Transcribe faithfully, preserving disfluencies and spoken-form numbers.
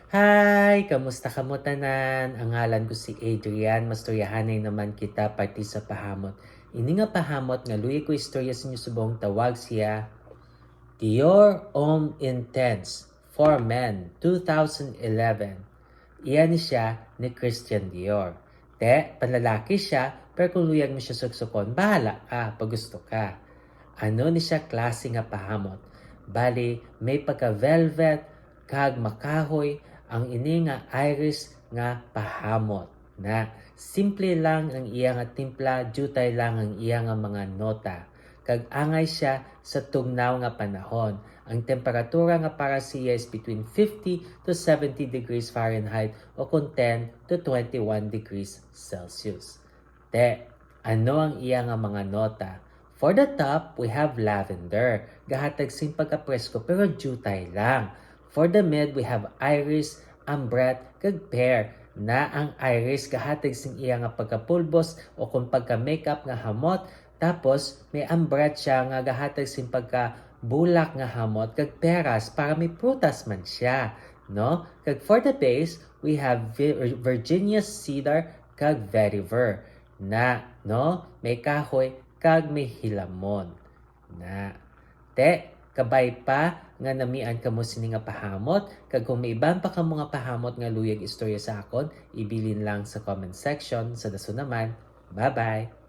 Hi! Kamusta kamo tanan? Ang ngalan ko si Adrian. Mastoryahanay naman kita parte sa pahamot. Ini nga pahamot nga luyag ko istorya sa inyo subong tawag siya Dior Homme Intense for Men, two thousand eleven. Iya ni siya ni Christian Dior. Te, panlalaki siya, pero kung luyag mo siya suksukon, bahala ka, pag gusto ka. Ano ni siya klase nga pahamot? Bali, may pagka-velvet, kag makahoy ang ini nga iris nga pahamot. Na, simple lang ang iya nga timpla, diutay lang ang iya nga mga nota. Kag angay siya sa tugnaw nga panahon. Ang temperatura nga para siya is between fifty to seventy degrees Fahrenheit o kung ten to twenty-one degrees Celsius. Te, ano ang iya nga mga nota? For the top, we have lavender. Gahatag sing pagkapresko pero diutay lang. For the mid, we have iris, ambrette, kag pear. Na ang iris gahatag sing iya nga pagkapulbos o kung pagka-makeup nga hamot. Tapos, may ambrette siya nga gahatag sing pagkabulak nga hamot kag peras para may prutas man siya, no? Kag for the base, we have vi- Virginia cedar kag vetiver. Na, no? May kahoy kag may hilamon. Na. Te, kabay pa nga namian kamo sini nga pahamot, kag kung may iban pa kamo nga pahamot nga luyag istorya sa akon, ibilin lang sa comment section. Sa dason naman, bye-bye!